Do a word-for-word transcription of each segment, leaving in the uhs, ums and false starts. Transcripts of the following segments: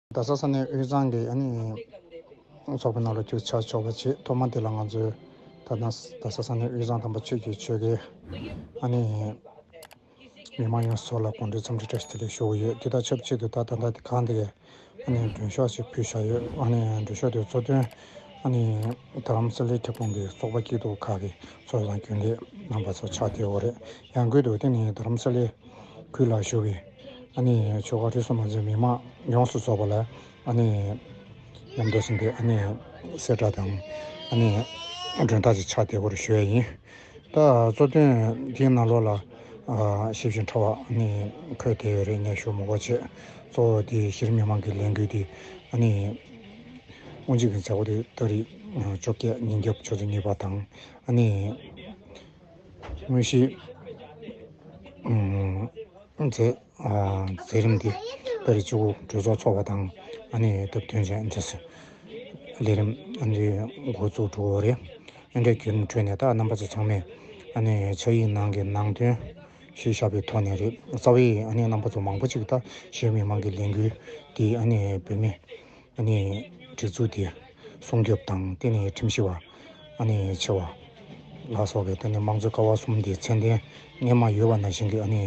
རྡ་ས་ས་གནས་དབུས་གཙང་གི་ཨ་ནི་ཚོགས་པའི་ནང་ལ་ཁྱོད་ཆ་ཆོག་པ་བྱེད། ཐོག་མ་དེ་ལ་ང་ཚོས་ད་ནང་རྡ་ས་ས་གནས་དབུས་གཙང་དམ་པ་ཆོས་ཀྱི་ཆོལ་ཁའི་ཨ་ནི་མི་མང་ཡོངས་སུ་ལ་དགོངས་འགྲེལ་འཚམས་འདྲི་བཀྲ་ཤིས་བདེ་ལེགས་ཞུ་གི་ཡོད། དེ་དང་ཆབས་ཅིག་ཏུ་ད་ད་ལྟ་དེ་གང་དེ་གའི་ཨ་ནི་མགྲོན་ཤོག་ཅིག་ཕུལ་བཞག་ཡོད། ཨ་ནི་མགྲོན་ཤོག་དེ་གཙོ་དོན་ཨ་ནི་རྡ་རམ་ས་ལའི་ཁྲི་སྟོང་གི་ཚོགས་པ་སྐྱིད་སྡུག་ཁག་གི་ཚོགས་དང་རྒྱུན་ལས་རྣམ་པ་ཚོ་ཆགས་བསྡད་ཡོད་རེད། ཡང་སྒོས་དུ་དེ་ནི་རྡ་རམ་ས་ལའི་ཁུལ་ལ་བཞུགས་པའི་ཨ་ནི་ཆོལ་ཁ་རིགས་གསུམ་མ་འཛིན་མི་མང་ཡོངས་སུ་རྫོགས་པ་ལ་ཨ་ནི་མཉམ་དུ་ཟིན་པའི་ཨ་ནི་གསལ་བསྒྲགས་དང་ཨ་ནི་མགྲོན་བདག་ཅིག་ཆགས་བསྡད་ཡོད་ཞུ་ཡ་ཡིན། ད་གཙོ་དོན་དེའི་ནང་ལོགས་ལ་ཨ་ཞིབ་ཅིང་ཕྲ་བ་ཨ་ནི་འཁོད་བསྡད་ཡོད་རེད། ངས་ཞུ་མི་དགོས་བྱས། གཙོ་བོ་དེ་གཞི་རིམ་མི་མང་གི་ལས་འགུལ་དེ་ཨ་ནི་དབུ་འབྱེད་ཀྱི་མཛད་སྒོ་དེ་ཏ་རིག་བཅོ་བརྒྱད་ཉིན་རྒྱབ་ཆུ་ཚོད་གཉིས་པ་དང་ཨ་ནི་དངོས་གཞི་ཨམ་མཛད་ཨ་མཛད་རིམ་འདི་ཏ་རིག་བཅུ་དགུ་གྲོས་ཚོགས་ཚོགས་པ་དང་ཨ་ནི་སྟབས་བསྟུན་བྱས་འདི་ཚོ་ལས་རིམ་ཨ་ནི་འགོ་བཙུགས་འགྲོ་གི་རེད། ཨ་འདྲའི་བརྒྱུད་རིམ་ཁྲོད་ནས་ད་རྣམ་པ་ཚོ་ཚང་མས་ཨ་ནི་ཕྱག་ཡིག་ནང་གི་ནང་དོན་ཤེས་བཞག་པའི་ཐོག་ནས་རེད། རྩ་བའི་ཨ་ནི་རྣམ་པ་ཚོ་མང་པོ་ཅིག་ད་གཞི་རིམ་མི་མང་གི་ལས་འགུལ་འདི་ཨ་ནི་བོད་མི་ཨ་ནི་སྒྲིག་འཛུགས་དེ་སྲུང་སྐྱོབ་དང་དེ་ནས་ཁྲིམས་ཞིབ་པ་ཨ་ནི་ཆེ་བ་ལ་སོགས་པའི་དེ་ནས་དམངས་གཙོའི་ཀ་བ་གསུམ་དེ་ཚད་ལྡན་སྔོན་མ་ཡོད་པ་ནང་བཞིན་གྱི་ཨ་ནི་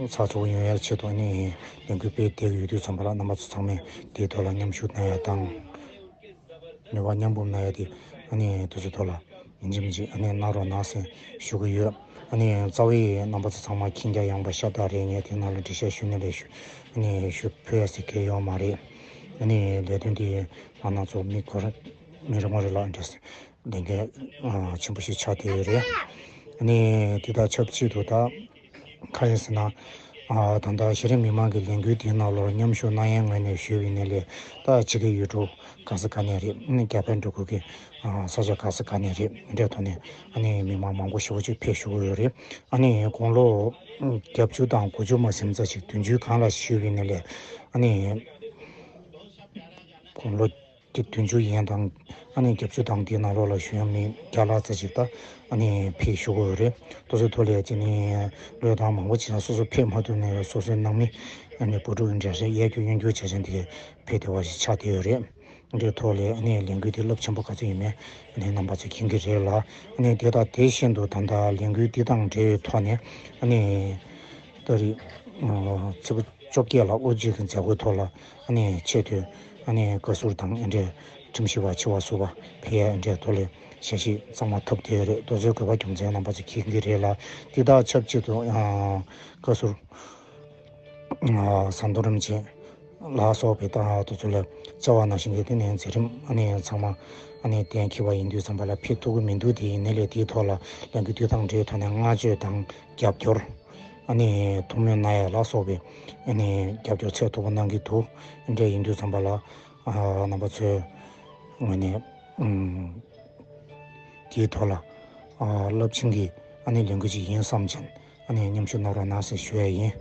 ཚགས་ཚུད་ཡོང་ཡའི་ཆེད་དུ་ཨ་ནི་ལས་འགུལ་སྤེལ་བསྡད་ཀྱི་ཡོད་དུས་ཙམ་པ་ལ་རྣམ་པ་ཚོ་ཚང་མས་དེའི་ཐོག་ལ་མཉམ་ཞུགས་གནང་ཡ་དང་། ནུས་པ་མཉམ་སྤུངས་གནང་ཡ་དེ་ཨ་ནི་དུས་ཚོད་ཐོག་ལ་ཡིན་གཅིག་མིན་གཅིག་ཨ་ནི་གནང་རོགས་གནང་ཟེར་ཞུ་གི་ཡོད། ཨ་ནི་རྩ་བའི་རྣམ་པ་ཚོ་ཚང་མ་མཁྱེན་རྒྱ་ཡངས་པ་ཤ་སྟག་རེད། ངས་དེ་ནང་ལ་འགྲེལ་བཤད་ཞུ་ནི་ལས་ཞུ་ཨ་ནི་ཞུ་ཕོད་ཡ་ཟེར་གི་ཡོད་མ་རེད། ཨ་ནི་ལས་དོན་དེ་ང་རང་ཚོ་མི་སྒེར་མི་རེ་ངོ་རེ་ལ་འདྲ་ཟེར་ལས་འགན་ཆེན་པོ་ཞིག་ཆགས་བསྡད་ཡོད་རེད། ཨ་ནི་དེ་དང་ཆབས་ཅིག་ཏུ་ད། གང་ཡིན་ཟེར་ན། ཨ་ད་ལྟ་གཞི་རིམ་མི་མང་གི་ལས་འགུལ་དེའི་ནང་ལོགས་མཉམ་ཞུགས་གནང་ཡའི་ངོས་ནས་ཞུས་པ་ཡིན་ན་ལས་ད་ཕྱི་རྒྱལ་ཡུལ་གྲུ་ག་ས་ག་ནས་རེད། ཨ་ནི་རྒྱ་བལ་འབྲུག་ཁུལ་གྱི་ཨ་ས་ཆ་ག་ས་ག་ནས་རེད། འདྲའི་ཐོག་ནས་ཨ་ནི་མི་མང་མང་པོ་ཞེ་པོ་ཅིག་ཕེབས་བཞུགས་ཡོད་རེད། ཨ་ནི་དགུང་ལོ་བརྒྱད་ཅུ་དང་དགུ་བཅུ་མ་ཟིན་ཙམ་ཞིག་བདུན་ཅུའི་སྒང་ལ་ཞུས་པ་ཡིན་ན་ལས་ཨ་ནི་དགུང་ལོ་དེ་བདུན་ཅུ་ཡན་དང་ཨ་ནི་བརྒྱད་ཅུ་དང་དེའི་ནང་ལོགས་ལ་ཞུ་ཡ་མི་བརྒྱ་ལྷག་ཙམ་ཞིག་ད་ཨ་ནི་ཕེབས་བཞུགས་ཡོད་རེད། དེ་ཚོའི་ཐོག་ལ་ཅི་ནས་བློས་བཏང་མང་པོ་བྱས་ན་སོ་སོ་ཕེབས་མ་ཐུབ་ན་སོ་སོའི་ནང་མི་ཨ་ནི་བུ་ཕྲུག་འདྲ་རེད། གཡས་བསྐྱོད་གཡོན་བསྐྱོད་བྱས་ཙང་དེ་ཕེབས་བདེ་བ་ཞིག་ཆགས་བསྡད་ཡོད་རེད། འདིའི་ཐོག་ལ་ཨ་ནི་ལས་འགུལ་དེ་རླབས་ཆེན་པོ་ག་ཚོད་ཡིན་མིན་ཨ་ནི་རྣམ་པ་ཚོས་མཁྱེན་གྱི་རེད་ལ། ཨ་ནི་དེ་དང་དེ་བཞིན་དུ་ད་ལྟ་ལས་འགུལ་འདི་དང་འབྲེལ་བའི་ཐོག་ནས་ཨ་ནི་ཏ་རིག་ཨ་ཚེས་པ་བཅོ་བརྒྱད་ལ་དབུ་འབྱེད་ཀྱི་མཛད་སྒོའི་ཐོག་ལ་ཨ་ནི་ཆེས་མཐོའི་ཨ་ནི་བཀའ་ཟུར་དང་ཨ་འདྲའི་ཁྲིམས་ཞིབ་པ་ཆེ་བ་ཟུར་པ་ཕེབས་ཡ་འདྲའི་ཐོག་ལ་ཞལ་བཞེས་གཙང་མ་ཐོབ་བསྡད་ཡོད་རེད། དེ་ཚོའི་དགོས་པ་རྒྱུ་མཚན་རྣམ་པ་ཚོས་མཁྱེན་གྱི་རེད་ལ། དེ་དང་ཆབས་ཅིག་ཏུ་ཨ་བཀའ་ཟུར་ཨ་ཟམ་གདོང་རིན་པོ་ཆེ་ལ་སོགས་པའི་ཏང་ཨ་དེ་ཚོ་ལ་བཅར་བ་ནང་བཞིན་གྱི་དེ་ནས་མཛད་རིམ་ཨ་ནི་ཚང་མ་ཨ་ནི་གཏན་འཁེལ་བ་ཡིན་དུས་ཙམ་པ་ལ་ཕེབས་ཐུབ་ཀྱི་མི་འདུག་དེ་ཡིན་ནའི་ལས་དེའི་ཐོག་ལ་ལས་འགུལ་དེ་དང་འབྲེལ་ཐོག་ནས་བསྔགས་བརྗོད་དང་རྒྱབ་སྐྱོར་ཨ་ནི་ཐུགས་སྨོན་གནང་ཡ་ལ་སོགས་པའི་ཨ་ནི་རྒྱབ་སྐྱོར་ཚད་མཐོ་པོ་གནང་གི་འདུག་འདྲ་ཡིན་དུས་ཙམ་པ་ལ་ཨ་རྣམ་པ་ཚོའི་ངོས་ནས་ཨམ་དེའི་ཐོག་ལ་ཨ་རླབས་ཆེན་གྱི་ཨ་ནི་ལས་འགུལ་ཅིག་ཡིན་བསམ་བྱས་ཨ་ནི་མཉམ་ཞུགས་གནང་རོགས་གནང་ཟེར་ཞུ་ཡ་ཡིན།